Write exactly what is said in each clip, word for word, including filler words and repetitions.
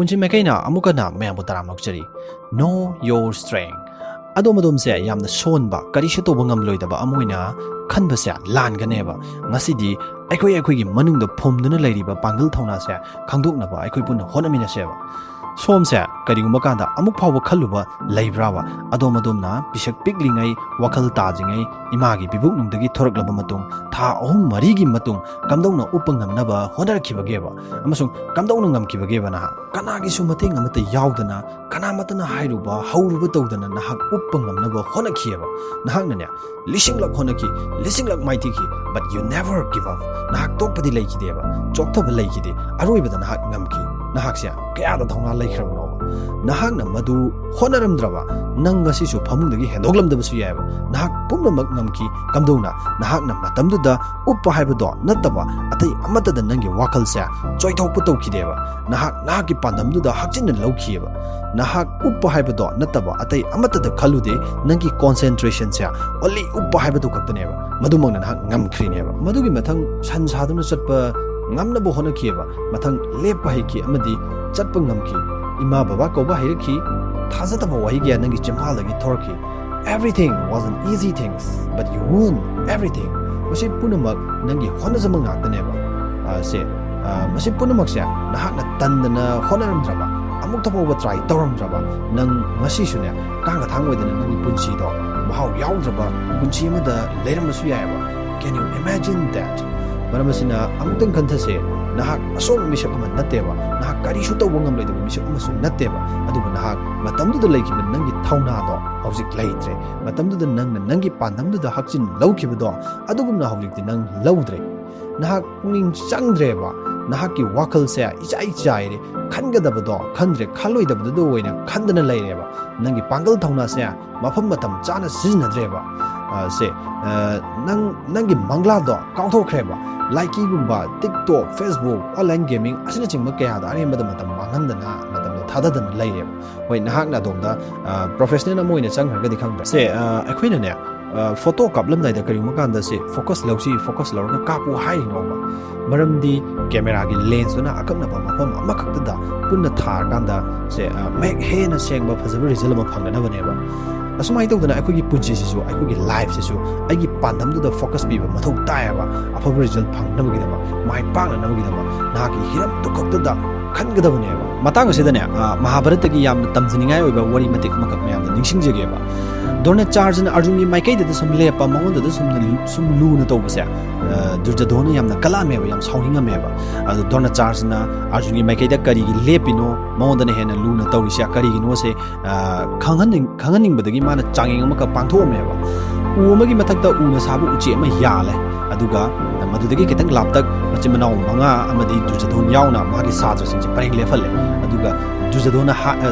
ꯄꯨꯟꯁꯤ ꯃꯥꯏꯀꯩꯅ ꯑꯃꯨꯛ ꯍꯟꯅ ꯃꯌꯥꯝꯕꯨ ꯇꯔꯥꯝꯅ ꯑꯣꯛꯆꯔꯤ꯫ Know your strength꯫ ꯑꯗꯣꯝ ꯑꯗꯣꯝꯁꯦ ꯌꯥꯝꯅ ꯁꯣꯟꯕ, ꯀꯔꯤꯁꯨ ꯇꯧꯕ ꯉꯝꯂꯣꯏꯗꯕ ꯑꯃ ꯑꯣꯏꯅ ꯈꯟꯕꯁꯦ ꯂꯥꯟꯒꯅꯦꯕ꯫ ꯉꯁꯤꯗꯤ ꯑꯩꯈꯣꯏ ꯑꯩꯈꯣꯏꯒꯤ ꯃꯅꯨꯡꯗ ꯐꯨꯝꯗꯨꯅ ꯂꯩꯔꯤꯕ ꯄꯥꯡꯒꯜ ꯊꯧꯅꯥꯁꯦ ꯈꯪꯗꯣꯛꯅꯕ ꯑꯩꯈꯣꯏ ꯄꯨꯟꯅ ꯍꯣꯠꯅꯃꯤꯟꯅꯁꯦꯕ꯫ ꯁꯣꯝꯁꯦ ꯀꯔꯤꯒꯨꯝꯕ ꯀꯥꯟꯗ ꯑꯃꯨꯛ ꯐꯥꯎꯕ ꯈꯜꯂꯨꯕ ꯂꯩꯕ꯭ꯔꯥꯕ? ꯑꯗꯣꯝ ꯑꯗꯣꯝꯅ ꯄꯤꯁꯛ ꯄꯤꯛꯂꯤꯉꯩ, ꯋꯥꯈꯜ ꯇꯥꯗ꯭ꯔꯤꯉꯩ, ꯏꯃꯥꯒꯤ ꯄꯤꯕꯨꯛꯅꯨꯡꯗꯒꯤ ꯊꯣꯔꯛꯂꯕ ꯃꯇꯨꯡ, ꯊꯥ ꯑꯍꯨꯝ ꯃꯔꯤꯒꯤ ꯃꯇꯨꯡ ꯀꯝꯗꯧꯅ ꯎꯞꯄ ꯉꯝꯅꯕ ꯍꯣꯠꯅꯔꯛꯈꯤꯕꯒꯦꯕ? ꯑꯃꯁꯨꯡ ꯀꯝꯗꯧꯅ ꯉꯝꯈꯤꯕꯒꯦꯕ ꯅꯍꯥꯛ? ꯀꯅꯥꯒꯤꯁꯨ ꯃꯇꯦꯡ ꯑꯃꯠꯇ ꯌꯥꯎꯗꯅ, ꯀꯅꯥꯃꯠꯇꯅ ꯍꯥꯏꯔꯨꯕ, ꯍꯧꯔꯨꯕ ꯇꯧꯗꯅ ꯅꯍꯥꯛ ꯎꯞꯄ ꯉꯝꯅꯕ ꯍꯣꯠꯅꯈꯤꯑꯕ꯫ ꯅꯍꯥꯛꯅꯅꯦ, ꯂꯤꯁꯤꯡꯂꯛ ꯍꯣꯠꯅꯈꯤ, ꯂꯤꯁꯤꯡꯂꯛ ꯃꯥꯏꯊꯤꯈꯤ, but you never give up꯫ ꯅꯍꯥꯛ ꯇꯣꯛꯄꯗꯤ ꯂꯩꯈꯤꯗꯦꯕ, ꯆꯣꯛꯊꯕ ꯂꯩꯈꯤꯗꯦ꯫ ꯑꯔꯣꯏꯕꯗ ꯅꯍꯥꯛ ꯉꯝꯈꯤ꯫ ꯅꯍꯥꯛꯁꯦ ꯀꯌꯥꯗ ꯊꯧꯅꯥ ꯂꯩꯈ꯭ꯔꯕꯅꯣꯕ? ꯅꯍꯥꯛꯅ ꯃꯗꯨ ꯍꯣꯠꯅꯔꯝꯗ꯭ꯔꯕ, ꯅꯪ ꯉꯁꯤꯁꯨ ꯐꯃꯨꯡꯗꯒꯤ ꯍꯦꯟꯗꯣꯛꯂꯝꯗꯕꯁꯨ ꯌꯥꯏꯑꯕ꯫ ꯅꯍꯥꯛ ꯄꯨꯝꯅꯃꯛ ꯉꯝꯈꯤ꯫ ꯀꯝꯗꯧꯅ? ꯅꯍꯥꯛꯅ ꯃꯇꯝꯗꯨꯗ ꯎꯞꯄ ꯍꯥꯏꯕꯗꯣ ꯅꯠꯇꯕ ꯑꯇꯩ ꯑꯃꯠꯇꯗ ꯅꯪꯒꯤ ꯋꯥꯈꯜꯁꯦ ꯆꯣꯏꯊꯣꯛꯄ ꯇꯧꯈꯤꯗꯦꯕ꯫ ꯅꯍꯥꯛ ꯅꯍꯥꯛꯀꯤ ꯄꯥꯟꯗꯝꯗꯨꯗ ꯍꯛꯆꯤꯟꯅ ꯂꯧꯈꯤꯑꯕ꯫ ꯅꯍꯥꯛ ꯎꯞꯄ ꯍꯥꯏꯕꯗꯣ ꯅꯠꯇꯕ ꯑꯇꯩ ꯑꯃꯠꯇꯗ ꯈꯜꯂꯨꯗꯦ꯫ ꯅꯪꯒꯤ concentrationꯁꯦ only ꯎꯞꯄ ꯍꯥꯏꯕꯗꯨ ꯈꯛꯇꯅꯦꯕ꯫ ꯃꯗꯨꯃꯛꯅ ꯅꯍꯥꯛ ꯉꯝꯈ꯭ꯔꯤꯅꯦꯕ꯫ ꯃꯗꯨꯒꯤ ꯃꯊꯪ ꯁꯟ ꯁꯥꯗꯨꯅ ꯆꯠꯄ ꯉꯝꯅꯕ ꯍꯣꯠꯅꯈꯤꯑꯕ꯫ ꯃꯊꯪ ꯂꯦꯞꯄ ꯍꯩꯈꯤ ꯑꯃꯗꯤ ꯆꯠꯄ ꯉꯝꯈꯤ꯫ ꯏꯃꯥ ꯕꯕꯥ ꯀꯧꯕ ꯍꯩꯔꯛꯈꯤ꯫ ꯊꯥꯖꯗꯕ ꯋꯥꯍꯩ ꯀꯌꯥ ꯅꯪꯒꯤ ꯆꯤꯝꯐꯥꯜꯗꯒꯤ ꯊꯣꯔꯛꯈꯤ꯫ Everything wasn't easy things, but you won everything. ꯃꯁꯤ ꯄꯨꯝꯅꯃꯛ ꯅꯪꯒꯤ ꯍꯣꯠꯅꯖꯃꯟ ꯉꯥꯛꯇꯅꯦꯕ꯫ ꯑ, ꯁꯦ, ꯑ, ꯃꯁꯤ ꯄꯨꯝꯅꯃꯛꯁꯦ ꯅꯍꯥꯛꯅ ꯇꯟꯗꯅ ꯍꯣꯠꯅꯔꯝꯗ꯭ꯔꯕ, ꯑꯃꯨꯛꯇ ꯐꯥꯎꯕ try ꯇꯧꯔꯝꯗ꯭ꯔꯕ, ꯅꯪ ꯉꯁꯤꯁꯨꯅꯦ ꯀꯥꯡꯒ ꯊꯥꯡ ꯑꯣꯏꯗꯅ ꯅꯪꯒꯤ ꯄꯨꯟꯁꯤꯗꯣ ꯃꯍꯥꯎ ꯌꯥꯎꯗ꯭ꯔꯕ ꯄꯨꯟꯁꯤ ꯑꯃꯗ ꯂꯩꯔꯝꯕꯁꯨ ꯌꯥꯏꯑꯕ꯫ Can you imagine that? ꯃꯔꯝ ꯑꯁꯤꯅ ꯑꯃꯨꯛꯇꯪ ꯈꯟꯊꯁꯦ, ꯅꯍꯥꯛ ꯑꯁꯣꯟꯕ ꯃꯤꯁꯛ ꯑꯃ ꯅꯠꯇꯦꯕ, ꯅꯍꯥꯛ ꯀꯔꯤꯁꯨ ꯇꯧꯕ ꯉꯝꯂꯣꯏꯗꯕ ꯃꯤꯁꯛ ꯑꯃꯁꯨ ꯅꯠꯇꯦꯕ, ꯑꯗꯨꯕꯨ ꯅꯍꯥꯛ ꯃꯇꯝꯗꯨꯗ ꯂꯩꯈꯤꯕ ꯅꯪꯒꯤ ꯊꯧꯅꯥꯗꯣ ꯍꯧꯖꯤꯛ ꯂꯩꯇ꯭ꯔꯦ꯫ ꯃꯇꯝꯗꯨꯗ ꯅꯪꯅ ꯅꯪꯒꯤ ꯄꯥꯟꯗꯝꯗꯨꯗ ꯍꯛꯆꯤꯟ ꯂꯧꯈꯤꯕꯗꯣ, ꯑꯗꯨꯒꯨꯝꯅ ꯍꯧꯖꯤꯛꯇꯤ ꯅꯪ ꯂꯧꯗ꯭ꯔꯦ꯫ ꯅꯍꯥꯛ ꯄꯨꯛꯅꯤꯡ ꯆꯪꯗ꯭ꯔꯦꯕ, ꯅꯍꯥꯛꯀꯤ ꯋꯥꯈꯜꯁꯦ ꯏꯆꯥꯏ ꯆꯥꯏꯔꯦ꯫ ꯈꯟꯒꯗꯕꯗꯣ ꯈꯟꯗ꯭ꯔꯦ, ꯈꯜꯂꯣꯏꯗꯕꯗꯨꯗ ꯑꯣꯏꯅ ꯈꯟꯗꯅ ꯂꯩꯔꯦꯕ꯫ ꯅꯪꯒꯤ ꯄꯥꯡꯒꯜ ꯊꯧꯅꯥꯁꯦ ꯃꯐꯝ ꯃꯇꯝ ꯆꯥꯅ ꯁꯤꯖꯤꯟꯅꯗ꯭ꯔꯦꯕ꯫ ꯑ, ꯁꯦ, ꯑ, ꯅꯪ, ꯅꯪꯒꯤ ꯃꯪꯂꯥꯗꯣ ꯀꯥꯎꯊꯣꯛꯈ꯭ꯔꯦꯕ꯫ ꯂꯥꯏꯀꯤꯒꯨꯝꯕ, TikTok, Facebook, online gaming ꯑꯁꯤꯅꯆꯤꯡꯕ ꯀꯌꯥꯗ ꯑꯔꯦꯝꯕꯗ ꯃꯇꯝ ꯃꯥꯡꯍꯟꯗꯅ, ꯃꯇꯝꯗꯣ ꯊꯥꯗꯗꯅ ꯂꯩꯔꯦꯕ꯫ ꯍꯣꯏ, ꯅꯍꯥꯛꯅ ꯑꯗꯣꯝꯗ, ꯑ, professional ꯑꯃ ꯑꯣꯏꯅ ꯆꯪꯈ꯭ꯔꯒꯗꯤ ꯈꯪꯗ꯭ꯔꯦ꯫ ꯁꯦ, ꯑ, ꯑꯩꯈꯣꯏꯅꯅꯦ, ꯐꯣꯇꯣ ꯀꯥꯞꯂꯝꯗꯥꯏꯗ ꯀꯔꯤꯒꯨꯝꯕ ꯀꯥꯟꯗ ꯁꯦ ꯐꯣꯀꯁ ꯂꯧꯁꯤ, ꯐꯣꯀꯁ ꯂꯧꯔꯒ ꯀꯥꯞꯄꯨ ꯍꯥꯏꯔꯤꯅꯣꯕ? ꯃꯔꯝꯗꯤ ꯀꯦꯃꯦꯔꯥꯒꯤ ꯂꯦꯟꯁꯇꯨꯅ ꯑꯀꯛꯅꯕ ꯃꯐꯝ ꯑꯃꯈꯛꯇꯗ ꯄꯨꯟꯅ ꯊꯥꯔꯀꯥꯟꯗ ꯁꯦ ꯃꯌꯦꯛ ꯍꯦꯟꯅ ꯁꯦꯡꯕ ꯐꯖꯕ ꯔꯤꯖꯜ ꯑꯃ ꯐꯪꯒꯅꯕꯅꯦꯕ꯫ ꯑꯁꯨꯃꯥꯏꯅ ꯇꯧꯗꯅ ꯑꯩꯈꯣꯏꯒꯤ ꯄꯨꯟꯁꯤꯁꯤꯁꯨ, ꯑꯩꯈꯣꯏꯒꯤ ꯂꯥꯏꯐꯁꯤꯁꯨ ꯑꯩꯒꯤ ꯄꯥꯟꯗꯝꯗꯨꯗ ꯐꯣꯀꯁ ꯄꯤꯕ ꯃꯊꯧ ꯇꯥꯏꯌꯦꯕ꯫ ꯑꯐꯕ ꯔꯤꯖꯜ ꯐꯪꯅꯕꯒꯤꯗꯃꯛ, ꯃꯥꯏ ꯄꯥꯛꯅꯅꯕꯒꯤꯗꯃꯛ ꯅꯍꯥꯛꯀꯤ ꯍꯤꯔꯝꯗꯨ ꯈꯛꯇꯗ ꯈꯟꯒꯗꯕꯅꯦꯕ꯫ ꯃꯇꯥꯡ ꯑꯁꯤꯗꯅꯦ, ꯃꯍꯥꯚꯥꯔꯠꯇꯒꯤ ꯌꯥꯝꯅ ꯇꯝꯖꯅꯤꯡꯉꯥꯏ ꯑꯣꯏꯕ ꯋꯥꯔꯤ ꯃꯇꯦꯛ ꯑꯃꯈꯛ ꯃꯌꯥꯝꯗ ꯅꯤꯡꯁꯤꯡꯖꯒꯦꯕ꯫ ꯗ꯭ꯔꯣꯅꯥꯆꯥꯔꯖꯅ ꯑꯔꯖꯨꯟꯒꯤ ꯃꯥꯏꯀꯩꯗꯨꯗ ꯁꯨꯝ ꯂꯦꯞꯄ, ꯃꯉꯣꯟꯗꯨꯗ ꯁꯨꯝ ꯁꯨꯝ ꯂꯨꯅ ꯇꯧꯕꯁꯦ ꯗꯨꯔꯖꯗꯣꯟꯅ ꯌꯥꯝꯅ ꯀꯜꯂꯛꯑꯝꯃꯦꯕ, ꯌꯥꯝ ꯁꯥꯎꯅꯤꯡꯉꯝꯃꯦꯕ꯫ ꯑꯗꯣ ꯗ꯭ꯔꯣꯅꯥꯆꯥꯔꯖꯅ ꯑꯔꯖꯨꯟꯒꯤ ꯃꯥꯏꯀꯩꯗ ꯀꯔꯤꯒꯤ ꯂꯦꯞꯄꯤꯅꯣ, ꯃꯉꯣꯟꯗꯅ ꯍꯦꯟꯅ ꯂꯨꯅ ꯇꯧꯔꯤꯁꯦ ꯀꯔꯤꯒꯤꯅꯣꯁꯦ ꯈꯪꯍꯟꯅꯤꯡ ꯈꯪꯍꯟꯅꯤꯡꯕꯗꯒꯤ ꯃꯥꯅ ꯆꯥꯡꯌꯦꯡ ꯑꯃꯈꯛ ꯄꯥꯡꯊꯣꯛꯑꯝꯃꯦꯕ꯫ ꯎ ꯑꯃꯒꯤ ꯃꯊꯛꯇ ꯎꯅ ꯁꯥꯕ ꯎꯆꯦꯛ ꯑꯃ ꯌꯥꯜꯂꯦ, ꯑꯗꯨꯒ ꯃꯗꯨꯗꯒꯤ ꯈꯤꯇꯪ ꯂꯥꯞꯇꯛ ꯃꯆꯤꯟ ꯃꯅꯥꯎ ꯃꯉꯥ ꯑꯃꯗꯤ ꯗꯨꯔꯖꯗꯣꯟ ꯌꯥꯎꯅ ꯃꯥꯒꯤ ꯁꯥꯇ꯭ꯔꯁꯤꯡꯁꯦ ꯄꯔꯦꯡ ꯂꯦꯞꯍꯜꯂꯦ꯫ ꯑꯗꯨꯒ ꯗꯨꯔꯖꯗꯣꯟꯅ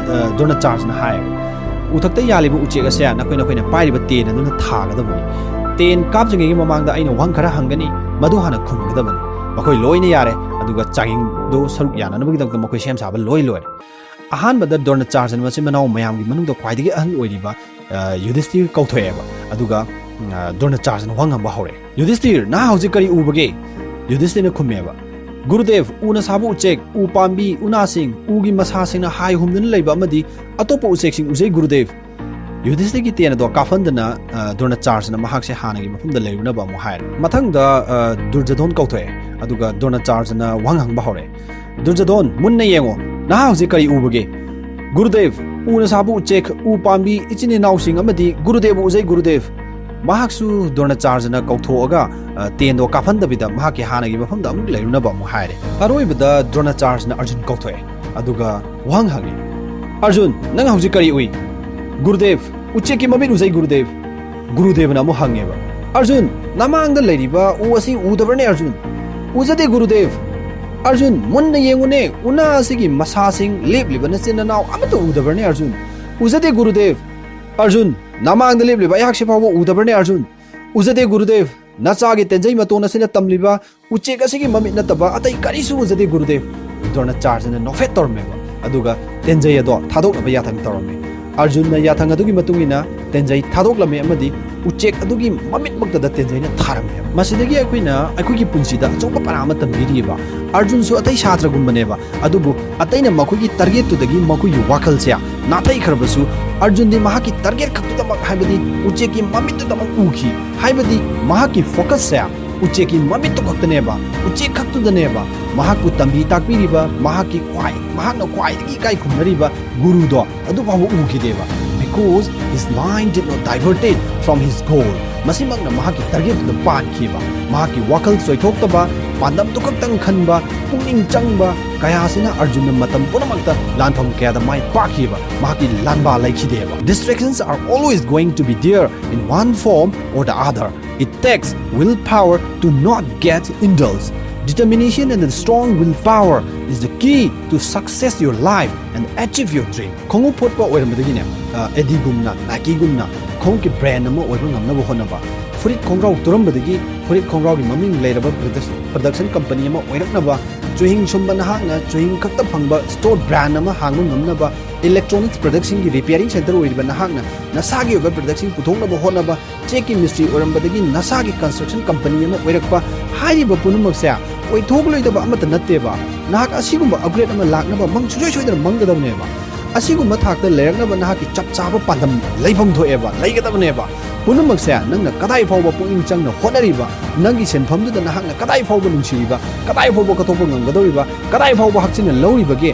ꯗ꯭ꯔꯣꯅꯥꯆꯥꯔꯖꯅ ꯍꯥꯏꯌꯦꯕ, "ꯎꯊꯛꯇ ꯌꯥꯜꯂꯤꯕ ꯎꯆꯦꯛ ꯑꯁꯦ ꯅꯈꯣꯏ ꯅꯈꯣꯏꯅ ꯄꯥꯏꯔꯤꯕ ꯇꯦꯟ ꯑꯗꯨꯅ ꯊꯥꯒꯗꯕꯅꯤ꯫ ꯇꯦꯟ ꯀꯥꯞꯇ꯭ꯔꯤꯉꯩꯒꯤ ꯃꯃꯥꯡꯗ ꯑꯩꯅ ꯋꯥꯍꯪ ꯈꯔ ꯍꯪꯒꯅꯤ, ꯃꯗꯨ ꯍꯥꯟꯅ ꯈꯨꯝꯒꯗꯕꯅꯤ꯫" ꯃꯈꯣꯏ ꯂꯣꯏꯅ ꯌꯥꯔꯦ, ꯑꯗꯨꯒ ꯆꯥꯡꯌꯦꯡꯗꯣ ꯁꯔꯨꯛ ꯌꯥꯅꯅꯕꯒꯤꯗꯃꯛꯇ ꯃꯈꯣꯏ ꯁꯦꯝ ꯁꯥꯕ ꯂꯣꯏ ꯂꯣꯏꯔꯦ꯫ ꯑꯍꯥꯟꯕꯗ ꯗ꯭ꯔꯣꯅꯥꯆꯥꯔꯖꯅ ꯃꯆꯤꯟ ꯃꯅꯥꯎ ꯃꯌꯥꯝꯒꯤ ꯃꯅꯨꯡꯗ ꯈ꯭ꯋꯥꯏꯗꯒꯤ ꯑꯍꯜ ꯑꯣꯏꯔꯤꯕ ꯌꯨꯙꯤꯁꯇꯤꯔ ꯀꯧꯊꯣꯛꯑꯦꯕ꯫ ꯑꯗꯨꯒ ꯗ꯭ꯔꯣꯅꯥꯆꯥꯔꯖꯅ ꯋꯥꯍꯪ ꯍꯪꯕ ꯍꯧꯔꯛꯑꯦ, "ꯌꯨꯙꯤꯁꯇꯤꯔ, ꯅꯍꯥꯛ ꯍꯧꯖꯤꯛ ꯀꯔꯤ ꯎꯕꯒꯦ?" ꯌꯨꯙꯤꯁꯇꯤꯔꯅ ꯈꯨꯝꯃꯦꯕ, "ꯒꯨꯔꯨꯗꯦꯕ, ꯎꯅ ꯁꯥꯕ ꯎꯆꯦꯛ, ꯎ ꯄꯥꯝꯕꯤ, ꯎꯅꯥꯁꯤꯡ, ꯎꯒꯤ ꯃꯁꯥꯁꯤꯡꯅ ꯍꯥꯏ ꯍꯨꯝꯗꯨꯅ ꯂꯩꯕ ꯑꯃꯗꯤ ꯑꯇꯣꯞꯄ ꯎꯆꯦꯛꯁꯤꯡ ꯎꯖꯩ ꯒꯨꯔꯨꯗꯦꯕ꯫" ꯌꯨꯙꯤꯁꯇꯤꯔꯒꯤ ꯇꯦꯟ ꯑꯗꯣ ꯀꯥꯞꯍꯟꯗꯅ ꯗ꯭ꯔꯣꯅꯥꯆꯥꯔꯖꯅ ꯃꯍꯥꯛꯁꯦ ꯍꯥꯟꯅꯒꯤ ꯃꯐꯝꯗ ꯂꯩꯔꯨꯅꯕ ꯑꯃꯨꯛ ꯍꯥꯏꯔꯦ꯫ ꯃꯊꯪꯗ ꯗꯨꯔꯖꯗꯣꯟ ꯀꯧꯊꯣꯛꯑꯦ, ꯑꯗꯨꯒ ꯗ꯭ꯔꯣꯅꯥꯆꯥꯔꯖꯅ ꯋꯥꯍꯪ ꯍꯪꯕ ꯍꯧꯔꯛꯑꯦ, "ꯗꯨꯔꯖꯗꯣꯟ, ꯃꯨꯟꯅ ꯌꯦꯡꯉꯣ, ꯅꯍꯥꯛ ꯍꯧꯖꯤꯛ ꯀꯔꯤ ꯎꯕꯒꯦ?" "ꯒꯨꯔꯨꯗꯦꯕ, ꯎꯅ ꯁꯥꯕ ꯎꯆꯦꯛ, ꯎ ꯄꯥꯝꯕꯤ, ꯏꯆꯤꯟ ꯏꯅꯥꯎꯁꯤꯡ ꯑꯃꯗꯤ ꯒꯨꯔꯨꯗꯦꯕ ꯎꯖꯩ ꯒꯨꯔꯨꯗꯦꯕ꯫" ꯃꯍꯥꯛꯁꯨ ꯗ꯭ꯔꯣꯅꯥꯆꯥꯔꯖꯅ ꯀꯧꯊꯣꯛꯑꯒ ꯇꯦꯟꯗꯣ ꯀꯥꯞꯍꯟꯗꯕꯤꯗ ꯃꯍꯥꯛꯀꯤ ꯍꯥꯟꯅꯒꯤ ꯃꯐꯝꯗ ꯑꯃꯨꯛ ꯂꯩꯔꯨꯅꯕ ꯑꯃꯨꯛ ꯍꯥꯏꯔꯦ꯫ ꯑꯔꯣꯏꯕꯗ ꯗ꯭ꯔꯣꯅꯥꯆꯥꯔꯖꯅ ꯑꯔꯖꯨꯟ ꯀꯧꯊꯣꯛꯑꯦ, ꯑꯗꯨꯒ ꯋꯥꯍꯪ ꯍꯪꯉꯤ, "ꯑꯔꯖꯨꯟ, ꯅꯪ ꯍꯧꯖꯤꯛ ꯀꯔꯤ ꯎꯏ?" "ꯒꯨꯔꯨꯗꯦꯕ, ꯎꯆꯦꯛꯀꯤ ꯃꯃꯤꯠ ꯎꯖꯩ ꯒꯨꯔꯨꯗꯦꯕ꯫" ꯒꯨꯔꯨꯗꯦꯕꯅ ꯑꯃꯨꯛ ꯍꯪꯉꯦꯕ, "ꯑꯔꯖꯨꯟ, ꯅꯃꯥꯡꯗ ꯂꯩꯔꯤꯕ ꯎ ꯑꯁꯤ ꯎꯗꯕ꯭ꯔꯅꯦ ꯑꯔꯖꯨꯟ?" "ꯎꯖꯗꯦ ꯒꯨꯔꯨꯗꯦꯕ꯫" "ꯑꯔꯖꯨꯟ, ꯃꯨꯟꯅ ꯌꯦꯡꯉꯨꯅꯦ, ꯎꯅꯥ ꯑꯁꯤꯒꯤ ꯃꯁꯥꯁꯤꯡ, ꯂꯦꯞꯂꯤꯕ ꯅꯆꯤꯟ ꯅꯅꯥꯎ ꯑꯃꯠꯇ ꯎꯗꯕ꯭ꯔꯅꯦ ꯑꯔꯖꯨꯟ?" "ꯎꯖꯗꯦ ꯒꯨꯔꯨꯗꯦꯕ꯫" "ꯑꯔꯖꯨꯟ, ꯅꯃꯥꯡꯗ ꯂꯦꯞꯂꯤꯕ ꯑꯩꯍꯥꯛꯁꯤ ꯐꯥꯎꯕ ꯎꯗꯕ꯭ꯔꯅꯦ ꯑꯔꯖꯨꯟ?" "ꯎꯖꯗꯦ ꯒꯨꯔꯨꯗꯦꯕ꯫" "ꯅꯆꯥꯒꯤ ꯇꯦꯟꯖꯩ ꯃꯇꯣꯟ ꯑꯁꯤꯅ ꯇꯝꯂꯤꯕ ꯎꯆꯦꯛ ꯑꯁꯤꯒꯤ ꯃꯃꯤꯠ ꯅꯠꯇꯕ ꯑꯇꯩ ꯀꯔꯤꯁꯨ ꯎꯖꯗꯦ ꯒꯨꯔꯨꯗꯦꯕ꯫" ꯗ꯭ꯔꯣꯅꯥꯆꯥꯔꯖꯅ ꯅꯣꯛꯐꯦꯠ ꯇꯧꯔꯝꯃꯦꯕ, ꯑꯗꯨꯒ ꯇꯦꯟꯖꯩ ꯑꯗꯣ ꯊꯥꯗꯣꯛꯅꯕ ꯌꯥꯊꯪ ꯇꯧꯔꯝꯃꯤ꯫ ꯑꯔꯖꯨꯟꯅ ꯌꯥꯊꯪ ꯑꯗꯨꯒꯤ ꯃꯇꯨꯡ ꯏꯟꯅ ꯇꯦꯟꯖꯩ ꯊꯥꯗꯣꯛꯂꯝꯃꯤ ꯑꯃꯗꯤ ꯎꯆꯦꯛ ꯑꯗꯨꯒꯤ ꯃꯃꯤꯠꯃꯛꯇꯗ ꯇꯦꯟꯖꯩꯅ ꯊꯥꯔꯝꯃꯦꯕ꯫ ꯃꯁꯤꯗꯒꯤ ꯑꯩꯈꯣꯏꯅ ꯑꯩꯈꯣꯏꯒꯤ ꯄꯨꯟꯁꯤꯗ ꯑꯆꯧꯕ ꯄꯔꯥ ꯑꯃ ꯇꯝꯕꯤꯔꯤꯕ꯫ ꯑꯔꯖꯨꯟꯁꯨ ꯑꯇꯩ ꯁꯥꯇ꯭ꯔꯒꯨꯝꯕꯅꯦꯕ, ꯑꯗꯨꯕꯨ ꯑꯇꯩꯅ ꯃꯈꯣꯏꯒꯤ ꯇꯥꯔꯒꯦꯠꯇꯨꯗꯒꯤ ꯃꯈꯣꯏꯒꯤ ꯋꯥꯈꯜꯁꯦ ꯅꯥꯊꯩꯈ꯭ꯔꯕꯁꯨ, ꯑꯔꯖꯨꯟꯗꯤ ꯃꯍꯥꯛꯀꯤ ꯇꯥꯔꯒꯦꯠ ꯈꯛꯇꯨꯗꯃꯛ, ꯍꯥꯏꯕꯗꯤ ꯎꯆꯦꯛꯀꯤ ꯃꯃꯤꯠꯇꯨꯗꯃꯛ ꯎꯈꯤ꯫ ꯍꯥꯏꯕꯗꯤ ꯃꯍꯥꯛꯀꯤ ꯐꯣꯀꯁꯁꯦ ꯎꯆꯦꯛꯀꯤ ꯃꯃꯤꯠꯇꯨ ꯈꯛꯇꯅꯦꯕ, ꯎꯆꯦꯛ ꯈꯛꯇꯨꯗꯅꯦꯕ ꯃꯍꯥꯛꯄꯨ ꯇꯝꯕꯤ ꯇꯥꯛꯄꯤꯔꯤꯕ, ꯃꯍꯥꯛꯀꯤ ꯈ꯭ꯋꯥꯏ ꯃꯍꯥꯛꯅ ꯈ꯭ꯋꯥꯏꯗꯒꯤ ꯏꯀꯥꯏ ꯈꯨꯝꯅꯔꯤꯕ ꯒꯨꯔꯨꯗꯣ ꯑꯗꯨ ꯐꯥꯎꯕ ꯎꯈꯤꯗꯦꯕ꯫ Because his mind did not diverted from his goal. ꯃꯁꯤꯃꯛꯅ ꯃꯍꯥꯛꯀꯤ ꯇꯥꯔꯒꯦꯠꯇꯨꯗ ꯄꯥꯟꯈꯤꯕ꯫ ꯃꯍꯥꯛꯀꯤ ꯋꯥꯈꯜ ꯆꯣꯏꯊꯣꯛꯇꯕ, ꯄꯥꯟꯗꯝꯗꯨ ꯈꯛꯇꯪ ꯈꯟꯕ, ꯄꯨꯛꯅꯤꯡ ꯆꯪꯕ ꯀꯌꯥꯁꯤꯅ ꯑꯔꯖꯨꯟꯅ ꯃꯇꯝ ꯄꯨꯝꯅꯃꯛꯇ ꯂꯥꯟꯐꯝ ꯀꯌꯥꯗ ꯃꯥꯏ ꯄꯥꯛꯈꯤꯕ꯫ ꯃꯍꯥꯛꯀꯤ ꯂꯥꯟꯕꯥ ꯂꯩꯈꯤꯗꯦꯕ꯫ Distractions are always going to be there in one form or the other. It takes willpower to not get indulged. Determination and a strong willpower is the key to success your life and achieve your dream. ꯈꯣꯡꯎꯞ ꯐꯣꯠꯄ ꯑꯣꯏꯔꯝꯕꯗꯒꯤꯅꯦ, ꯑ, ꯑꯦꯗꯤꯒꯨꯝꯅ, ꯅꯥꯏꯀꯤꯒꯨꯝꯅ ꯈꯣꯡꯎꯞꯀꯤ brand ꯑꯃ ꯑꯣꯏꯕ ꯉꯝꯅꯕ ꯍꯣꯠꯅꯕ, ꯐꯨꯔꯤꯠ ꯈꯣꯡꯒ꯭ꯔꯥꯎ ꯇꯨꯔꯝꯕꯗꯒꯤ ꯐꯨꯔꯤꯠ ꯈꯣꯡꯒ꯭ꯔꯥꯎꯒꯤ ꯃꯃꯤꯡ ꯂꯩꯔꯕ ꯄ꯭ꯔꯗꯛꯁ-, ꯄ꯭ꯔꯗꯛꯁꯟ ꯀꯝꯄꯅꯤ ꯑꯃ ꯑꯣꯏꯔꯛꯅꯕ, ꯆꯨꯍꯤꯡ ꯁꯨꯝꯕ ꯅꯍꯥꯛꯅ ꯆꯨꯍꯤꯡ ꯈꯛꯇ ꯐꯪꯕ ꯁ꯭ꯇꯣꯔ ꯕ꯭ꯔꯥꯟ ꯑꯃ ꯍꯥꯡꯕ ꯉꯝꯅꯕ, ꯏꯂꯦꯛꯇ꯭ꯔꯣꯅꯤꯛꯁ ꯄ꯭ꯔꯗꯛꯁꯤꯡꯒꯤ ꯔꯤꯄꯤꯌꯥꯔꯤꯡ ꯁꯦꯟꯇꯔ ꯑꯣꯏꯔꯤꯕ ꯅꯍꯥꯛꯅ ꯅꯁꯥꯒꯤ ꯑꯣꯏꯕ ꯄ꯭ꯔꯗꯛꯁꯤꯡ ꯄꯨꯊꯣꯛꯅꯕ ꯍꯣꯠꯅꯕ, ꯆꯦꯛꯀꯤ ꯃꯤꯁꯇ꯭ꯔꯤ ꯑꯣꯏꯔꯝꯕꯗꯒꯤ ꯅꯁꯥꯒꯤ ꯀꯟꯁꯇ꯭ꯔꯛꯁꯟ ꯀꯝꯄꯅꯤ ꯑꯃ ꯑꯣꯏꯔꯛꯄ, ꯍꯥꯏꯔꯤꯕ ꯄꯨꯝꯅꯃꯛꯁꯦ ꯑꯣꯏꯊꯣꯛꯂꯣꯏꯗꯕ ꯑꯃꯠꯇ ꯅꯠꯇꯦꯕ꯫ ꯅꯍꯥꯛ ꯑꯁꯤꯒꯨꯝꯕ ꯑꯞꯒ꯭ꯔꯦꯗ ꯑꯃ ꯂꯥꯛꯅꯕ ꯃꯪ ꯁꯨꯡꯁꯣꯏ ꯁꯣꯏꯗꯅ ꯃꯪꯒꯗꯕꯅꯦꯕ꯫ ꯑꯁꯤꯒꯨꯝꯕ ꯊꯥꯛꯇ ꯂꯩꯔꯛꯅꯕ ꯅꯍꯥꯛꯀꯤ ꯆꯞ ꯆꯥꯕ ꯄꯥꯟꯗꯝ ꯂꯩꯐꯝ ꯊꯣꯛꯑꯦꯕ, ꯂꯩꯒꯗꯕꯅꯦꯕ꯫ ꯄꯨꯝꯅꯃꯛꯁꯦ ꯅꯪꯅ ꯀꯗꯥꯏ ꯐꯥꯎꯕ ꯄꯨꯛꯅꯤꯡ ꯆꯪꯅ ꯍꯣꯠꯅꯔꯤꯕ, ꯅꯪꯒꯤ ꯁꯤꯟꯐꯝꯗꯨꯗ ꯅꯍꯥꯛꯅ ꯀꯗꯥꯏ ꯐꯥꯎꯕ ꯅꯨꯡꯁꯤꯔꯤꯕ, ꯀꯗꯥꯏ ꯐꯥꯎꯕ ꯀꯠꯊꯣꯛꯄ ꯉꯝꯒꯗꯧꯔꯤꯕ, ꯀꯗꯥꯏ ꯐꯥꯎꯕ ꯍꯛꯆꯤꯟꯅ ꯂꯧꯔꯤꯕꯒꯦ,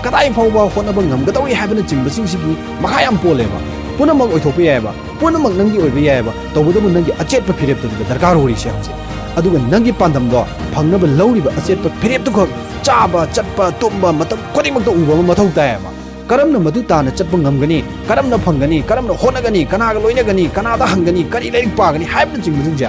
ꯀꯗꯥꯏ ꯐꯥꯎꯕ ꯍꯣꯠꯅꯕ ꯉꯝꯒꯗꯧꯔꯤ ꯍꯥꯏꯕꯅꯆꯤꯡꯕꯁꯤꯡꯁꯤꯒꯤ ꯃꯈꯥ ꯌꯥꯝ ꯄꯣꯜꯂꯦꯕ꯫ ꯄꯨꯝꯅꯃꯛ ꯑꯣꯏꯊꯣꯛꯄ ꯌꯥꯏꯑꯕ, ꯄꯨꯝꯅꯃꯛ ꯅꯪꯒꯤ ꯑꯣꯏꯕ ꯌꯥꯏꯑꯕ, ꯇꯧꯕꯇꯕꯨ ꯅꯪꯒꯤ ꯑꯆꯦꯠꯄ ꯐꯤꯔꯦꯞꯇꯨꯅꯤꯕ ꯗꯔꯀꯥꯔ ꯑꯣꯏꯔꯤꯁꯦ ꯍꯧꯖꯤꯛ꯫ ꯑꯗꯨꯒ ꯅꯪꯒꯤ ꯄꯥꯟꯗꯝꯗꯣ ꯐꯪꯅꯕ ꯂꯧꯔꯤꯕ ꯑꯆꯦꯠꯄ ꯐꯤꯔꯦꯞꯇꯨꯈꯛ ꯆꯥꯕ, ꯆꯠꯄ, ꯇꯨꯝꯕ, ꯃꯇꯝ ꯈꯨꯗꯤꯡꯃꯛꯇ ꯎꯕ ꯑꯃ ꯃꯊꯧ ꯇꯥꯏꯌꯦꯕ꯫ ꯀꯔꯝꯅ ꯃꯗꯨ ꯇꯥꯅ ꯆꯠꯄ ꯉꯝꯒꯅꯤ, ꯀꯔꯝꯅ ꯐꯪꯒꯅꯤ, ꯀꯔꯝꯅ ꯍꯣꯠꯅꯒꯅꯤ, ꯀꯅꯥꯒ ꯂꯣꯏꯅꯒꯅꯤ, ꯀꯅꯥꯗ ꯍꯪꯒꯅꯤ, ꯀꯔꯤ ꯂꯥꯏꯔꯤꯛ ꯄꯥꯒꯅꯤ ꯍꯥꯏꯕꯅꯆꯤꯡꯕꯁꯤꯡꯁꯦ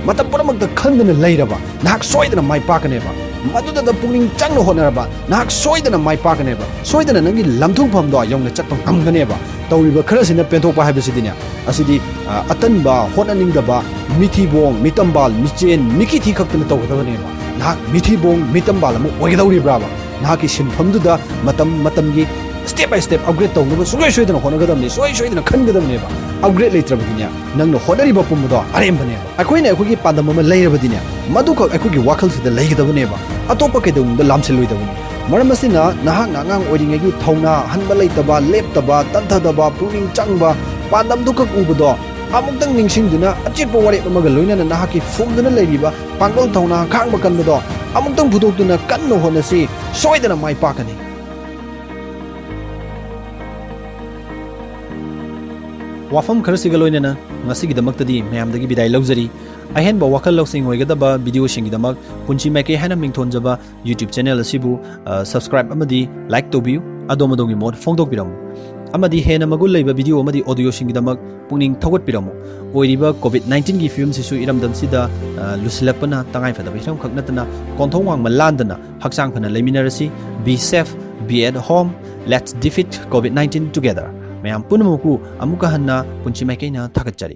ꯃꯇꯝ ꯄꯨꯝꯅꯃꯛꯇ ꯈꯪꯗꯅ ꯂꯩꯔꯕ ꯅꯍꯥꯛ ꯁꯣꯏꯗꯅ ꯃꯥꯏ ꯄꯥꯛꯀꯅꯦꯕ꯫ ꯃꯗꯨꯗ ꯄꯨꯛꯅꯤꯡ ꯆꯪꯅ ꯍꯣꯠꯅꯔꯕ ꯅꯍꯥꯛ ꯁꯣꯏꯗꯅ ꯃꯥꯏ ꯄꯥꯛꯀꯅꯦꯕ꯫ ꯁꯣꯏꯗꯅ ꯅꯪꯒꯤ ꯂꯝꯊꯨꯡꯐꯝꯗꯣ ꯌꯧꯅ ꯆꯠꯄ ꯉꯝꯒꯅꯦꯕ꯫ ꯇꯧꯔꯤꯕ ꯈꯔꯁꯤꯅ ꯄꯦꯟꯊꯣꯛꯄ ꯍꯥꯏꯕꯁꯤꯗꯤꯅꯦ, ꯑꯁꯤꯗꯤ, ꯑ, ꯑꯇꯟꯕ, ꯍꯣꯠꯅꯅꯤꯡꯗꯕ, ꯃꯤꯊꯤꯕꯣꯡ, ꯃꯤꯇꯝꯕꯥꯜ, ꯃꯤꯆꯦꯟ, ꯃꯤꯀꯤꯊꯤ ꯈꯛꯇꯅ ꯇꯧꯒꯗꯕꯅꯦꯕ꯫ ꯅꯍꯥꯛ ꯃꯤꯊꯤꯕꯣꯡ, ꯃꯤꯇꯝꯕꯥꯜ ꯑꯃ ꯑꯣꯏꯒꯗꯧꯔꯤꯕ꯭ꯔꯥꯕ? ꯅꯍꯥꯛꯀꯤ ꯁꯤꯟꯐꯝꯗꯨꯗ ꯃꯇꯝ ꯃꯇꯝꯒꯤ step by step upgrade ꯇꯧꯅꯕ ꯁꯨꯡꯁꯣꯏ ꯁꯣꯏꯗꯅ ꯍꯣꯠꯅꯒꯗꯕꯅꯤ, ꯁꯨꯡꯁꯣꯏ ꯁꯣꯏꯗꯅ ꯈꯟꯒꯗꯕꯅꯦꯕ꯫ Upgrade ꯂꯩꯇ꯭ꯔꯕꯗꯤꯅꯦ, ꯅꯪꯅ ꯍꯣꯠꯅꯔꯤꯕ ꯄꯨꯝꯕꯗꯣ ꯑꯔꯦꯝꯕꯅꯦꯕ꯫ ꯑꯩꯈꯣꯏꯅ ꯑꯩꯈꯣꯏꯒꯤ ꯄꯥꯟꯗꯝ ꯑꯃ ꯂꯩꯔꯕꯗꯤꯅꯦ, ꯃꯗꯨꯈꯛ ꯑꯩꯈꯣꯏꯒꯤ ꯋꯥꯈꯜꯁꯤꯗ ꯂꯩꯒꯗꯕꯅꯦꯕ꯫ ꯑꯇꯣꯞꯄ ꯀꯩꯗꯧꯅꯨꯡꯗ ꯂꯥꯝꯁꯤꯜꯂꯣꯏꯗꯕꯅꯤ꯫ ꯃꯔꯝ ꯑꯁꯤꯅ, ꯅꯍꯥꯛꯅ ꯑꯉꯥꯡ ꯑꯣꯏꯔꯤꯉꯩꯒꯤ ꯊꯧꯅꯥ ꯍꯟꯕ ꯂꯩꯇꯕ, ꯂꯦꯞꯇꯕ, ꯇꯟꯊꯗꯕ, ꯄꯨꯛꯅꯤꯡ ꯆꯪꯕ, ꯄꯥꯟꯗꯝꯗꯨꯈꯛ ꯎꯕꯗꯣ ꯑꯃꯨꯛꯇꯪ ꯅꯤꯡꯁꯤꯡꯗꯨꯅ, ꯑꯆꯦꯠꯄ ꯋꯥꯔꯦꯞ ꯑꯃꯒ ꯂꯣꯏꯅꯅ ꯅꯍꯥꯛꯀꯤ ꯐꯨꯝꯗꯨꯅ ꯂꯩꯔꯤꯕ ꯄꯥꯡꯒꯜ ꯊꯧꯅꯥ ꯈꯥꯡꯕ ꯀꯟꯕꯗꯣ ꯑꯃꯨꯛꯇꯪ ꯐꯨꯗꯣꯛꯇꯨꯅ ꯀꯟꯅ ꯍꯣꯠꯅꯁꯤ꯫ ꯁꯣꯏꯗꯅ ꯃꯥꯏ ꯄꯥꯛꯀꯅꯤ꯫ ꯋꯥꯐꯝ ꯈꯔꯁꯤꯒ ꯂꯣꯏꯅꯅ ꯉꯁꯤꯒꯤꯗꯃꯛꯇꯗꯤ ꯃꯌꯥꯝꯗꯒꯤ ꯕꯤꯗꯥꯏ ꯂꯧꯖꯔꯤ꯫ ꯑꯍꯦꯟꯕ ꯋꯥꯈꯜ ꯂꯧꯁꯤꯡ ꯑꯣꯏꯒꯗꯕ ꯚꯤꯗꯤꯑꯣꯁꯤꯡꯒꯤꯗꯃꯛ ꯄꯨꯟꯁꯤ ꯃꯥꯏꯀꯩ ꯍꯥꯏꯅ ꯃꯤꯡꯊꯣꯟꯖꯕ YouTube ꯆꯦꯅꯦꯜ ꯑꯁꯤꯕꯨ, ꯑ, subscribe ꯑꯃꯗꯤ like ꯇꯧꯕꯤꯌꯨ꯫ ꯑꯗꯣꯝ ꯑꯗꯣꯝꯒꯤ ꯃꯣꯠ ꯐꯣꯡꯗꯣꯛꯄꯤꯔꯝꯃꯨ꯫ ꯑꯃꯗꯤ ꯍꯦꯟꯅ ꯃꯒꯨꯟ ꯂꯩꯕ ꯚꯤꯗꯤꯑꯣ ꯑꯃꯗꯤ ꯑꯣꯗꯤꯑꯣꯁꯤꯡꯒꯤꯗꯃꯛ ꯄꯨꯛꯅꯤꯡ ꯊꯧꯒꯠꯄꯤꯔꯝꯃꯨ꯫ ꯑꯣꯏꯔꯤꯕ COVID nineteenꯒꯤ ꯐꯤꯕꯝꯁꯤꯁꯨ ꯏꯔꯝꯗꯝꯁꯤꯗ, ꯑ, ꯂꯨꯁꯤꯜꯂꯛꯄꯅ ꯇꯉꯥꯏꯐꯗꯕ ꯍꯤꯔꯝꯈꯛ ꯅꯠꯇꯅ, ꯀꯣꯟꯊꯣꯡ ꯋꯥꯡꯃ ꯂꯥꯟꯗꯅ ꯍꯛꯆꯥꯡ ꯐꯅ ꯂꯩꯃꯤꯟꯅꯔꯁꯤ꯫ Be safe, be at home, let's defeat COVID nineteen together꯫ ꯃꯌꯥꯝ ꯄꯨꯝꯅꯃꯛꯄꯨ ꯑꯃꯨꯛꯀ ꯍꯟꯅ ꯄꯨꯟꯁꯤ ꯃꯥꯏꯀꯩꯅ ꯊꯥꯒꯠꯆꯔꯤ꯫